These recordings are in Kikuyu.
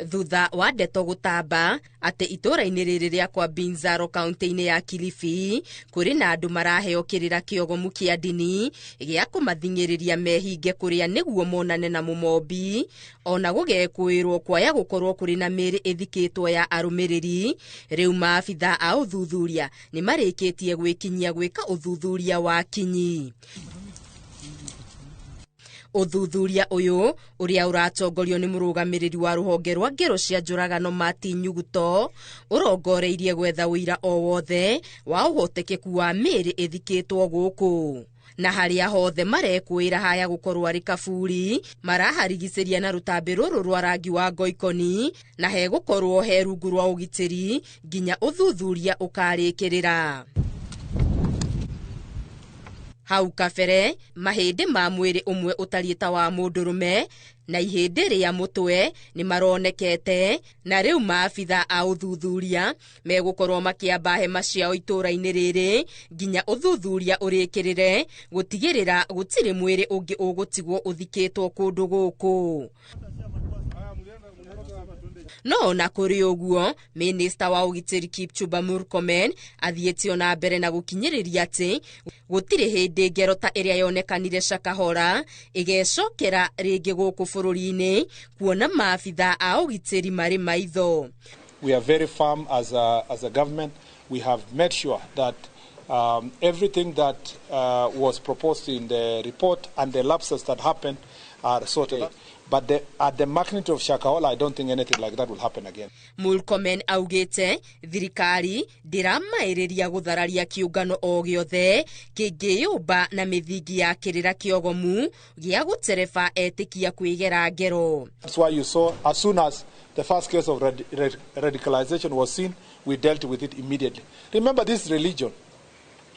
Thutha wa ndeto gũtamba atĩ itũũra-inĩ rĩrĩ rĩa kwa Binzaro kaunti-inĩ ya Kilifi kũrĩ na andũ maraheo kĩrĩra kĩogomu kĩa ndini gĩa kũmathing'ĩrĩria mehinge kũrĩa nĩguo monane na mũmombi, ona gũgekwĩrwo kwaya gũkorwo kũrĩ na mĩĩrĩ ĩthikĩtwo ya arũmĩrĩri. Rĩu maabitha a ũthuthuria nĩ marĩkĩtie gwĩkinyia gwĩka ũthuthuria wa kinyi. Ũthuthuria ũyũ ũrĩa ũratongorio nĩ mũrũgamĩrĩri wa rũhonge rwa ngero cia njũragano Martin Nyuguto ũrongoreirie gwetha ũira o wothe wa ũhotekeku wa mĩĩrĩ ĩthikĩtwo gũkũ. Na harĩa hothe marekwĩra haya gũkorwo arĩ kaburi maraharigicĩria na rũtambĩ rũrũ rwa rangi wa ngoikoni na hegũkorwo he rungu rwa ũgitĩri nginya ũthuthuria ũkarĩkĩrĩra. Hau kabere mahĩndĩ ma mwĩrĩ ũmwe ũtariĩ ta wa mũndũrũme na ihĩndĩ rĩa mũtwe nĩ maronekete, na rĩu maabitha a ũthuthuria megũkorwo makĩamba hema ciao itũũra-inĩ rĩrĩ nginya ũthuthuria ũrĩkĩrĩre gũtigĩrĩra gũtirĩ mwĩrĩ ũngĩ ũgũtigwo ũthikĩtwo kũndũ gũkũ. No ona kũrĩ ũguo, Minista wa ũgitĩri Kipchumba Murkomen athiĩte ona mbere na gũkinyĩrĩria atĩ gũtirĩ hĩndĩ ngero ta ĩrĩa yonekanire Shakahola ĩgecokera rĩngĩ gũkũ bũrũri-inĩ, kuona maabitha a ũgitĩri marĩ maitho. We are very firm as a government. We have made sure that everything that was proposed in the report and the lapses that happened are sorted. But at the magnitude of Shakahola, I don't think anything like that will happen again. Murkomen augĩte thirikari ndĩramaĩrĩria gũthararia kĩũngano o gĩothe kĩngĩyũmba na mĩthingi ya kĩrĩra kĩogomu gĩa gũtereba etĩkia kwĩgera ngero. That's why you saw as soon as the first case of radicalization was seen, we dealt with it immediately. Remember, this religion.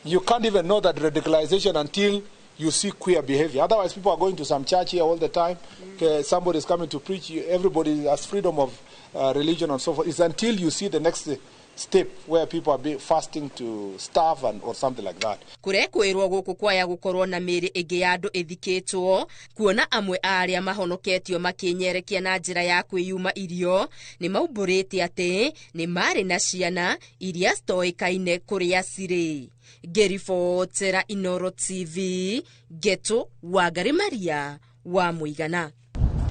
You can't even know that radicalization until you see queer behavior. Otherwise, people are going to some church here all the time. Somebody is coming to preach. Everybody has freedom of religion and so forth. It's until you see the next step where people are fasting to starve and or something like that. Kurekwĩrwo gũkũ kwaya gũkorwo na mĩĩrĩ ĩngĩ ya andũ ĩthikĩtwo, kuona amwe a arĩa mahonoketio makĩnyerekia na njĩra ya kwĩyuma irio nĩ maumbũrĩte atĩ nĩ marĩ na ciana iria citoĩkaine kũrĩa cirĩ. Ngĩribotera Inooro TV, Ngeto Wangari Maria wa Mũigana.